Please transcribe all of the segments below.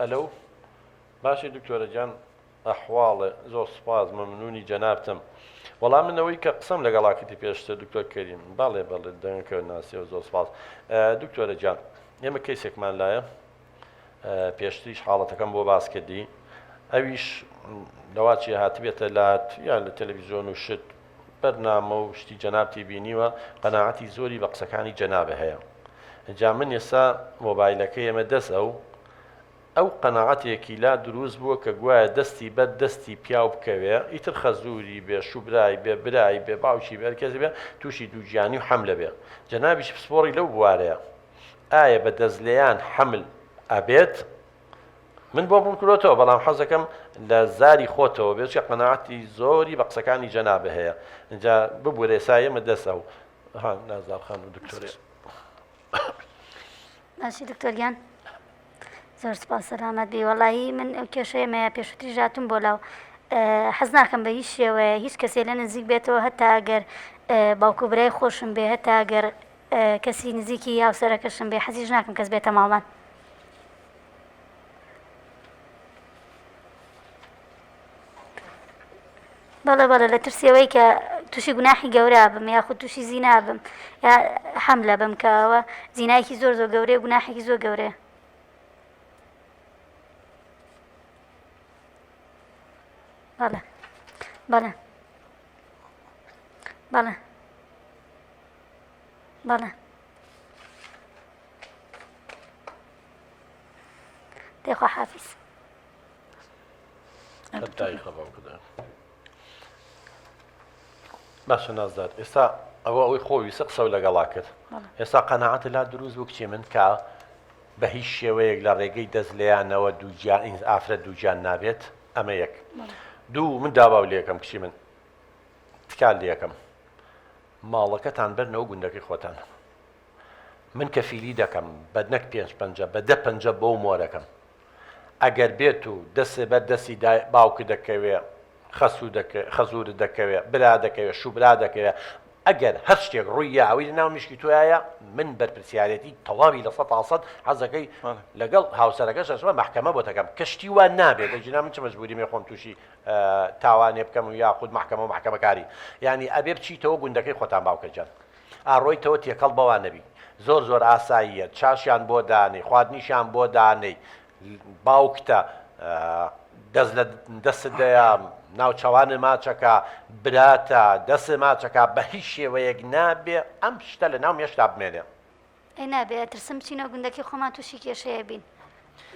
ئەلەو باشی دکتۆرە گیان ئەحواڵێ زۆر سوپاس مەمنونی جەنابتم وەڵا من ئەوەی کە قسەم لەگەڵا کردی پێشتر دکتۆر کەریم بەڵێ بەڵێ دەنگەکە ناسیەوە زۆر سوپاس دکتۆرە گیان ئێمە کەیسێکمان لایە پێشتریش حاڵەتەکەم بۆ باس کردی ئەویش لەوا چی هاتبێتە لات یان لە تەلەڤیزیۆن و شت بەرنامە و شتی جەنابتی بینیوە قەناعەتی زۆری بە قسەکانی جەنابە هەیە جا من ئێستا مۆبایلەکەی ئێمە دەست ئەو ئەو قەناعەتێکی لا دروست بووە کە گوایە دەستی بەر دەستی پیاو بکەوێ ئیتر خەزووری بێ شوبرای بێ برای بێ باوکی بێ هەرکەسێ بێ تووشی دووگیانی و حەملە بێ جەنابیش پسپۆڕی لەو بوارەیە ئایا بە دەستلێیان حەمل ئەبێت؟ من بۆم ڕوون کردۆتەوە بەڵام حەزەکەم لە زاری خۆتەوە بێت چونکە قەناعەتی زۆری بە قسەکانی جەنابە هەیە ئینجا ببورە ئێستا ئێمە دەست ئەو ها نازدار خان و دکتۆرێ باشی دکتۆر گیان زۆر سپاس سەلامەت بی وەڵایی من ئەو کێشەیەمەیە پێشووتریش هاتووم بۆ لاو حەز ناکەم بە هیچ شێوەیە هیچ کەسێ لە نزیک بێتەوە هەتا ئەگەر باوک و برای خۆشم بێ هەتا ئەگەر کەسی نزیکی هاوسەرەکەشم بێ حەزیش ناکەم کەس بێتە ماڵمان. بەڵێ بەڵێ لە ترسی ئەوەی کە تووشی گوناحی گەورە بم یاخود تووشی زینا بم یا حەملە بم کە ئەوە زینایەکی زۆر زۆر گەورەیە گوناحێکی زۆر گەورەیە. بەڵێ بەڵێ بەڵێ بەڵێ دەی خواحافیز. باشە نازدار ئێستا ئەوە ئەوەی خۆ ویسە قسەو لەگەڵا کرد ئێستا قەناعەت لا دروست بوو کچی من کە بە هیچ شێوەیەک لە ڕێگەی دەست لێیانەوە دووگیان ئافرەت دووگیان نابێت ئەمە یەک دوو من داواو لێکەم کچی من تکال لەکەم ماڵەکەتان بەرنەوە گوندەکەی خۆتان من کەفیلی دەکەم بە نەک پێنج پەنجە بە دە پەنجە بۆ مۆرەکەم ئەگەر بێت و دەسێ بەر دەستی دای باوکت دەکەوێ خەسوو دەکە خەزوورت دەکەوێ برا دەکەوێ شووبرا دەکەوێ ئەگەر هەر شتێک ڕووی یا ئەوەی لە ناو میشکی تۆیایە من بەرپرسیارێتی تەواوی لە سەتا سەد حەزەکەی لەگەڵ هاوسەرەکەش ئەچمە مەحکەمە بۆت ئەکەم کە شتی وا نابێت ئەگینا من چ مەجبووریمێ خۆم تووشی تاوانێ بکەم و یاخود مەحکەمە و مەحکەمەکاری یانی ئەبێ بچیتەوە گوندەکەی خۆتان باوکە گیان ئاڕۆیتەوە تێکەڵ بەوان نەبی زۆر زۆر ئاساییە چاشیان بۆ دانێی خواردنیشیان بۆ دانێی باوکتە دەست لە دەستت دەیا ناوچەوانت ماچەکە براتە دەست ماچەکە بە هیچ شێوەیەک نابێ ئەم شتە لە ناو مێشتا بمێنێ. ئەی نابێ ئەترسم بچینەوە گوندەکەی خۆمان توشی کێشەیە بین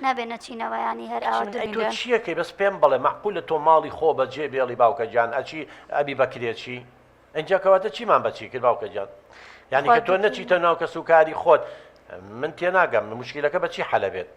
نابێ نەچینەوە یانی هەر ئاوا کچی من ئەی دوور تۆ چیەکەی بەس پێم بڵێ مەعقولە تۆ ماڵی خۆ بەجێ بێڵی باوکە گیان ئەچی ئەبی بە کرێچی ئینجا کەواتە چیمان بە چی کرد باوکە گیان یانی کە تۆ نەچیتە ناو کەسوکاری خۆت من تێناگەم موشکیلەکە بە چی حەلە بێت.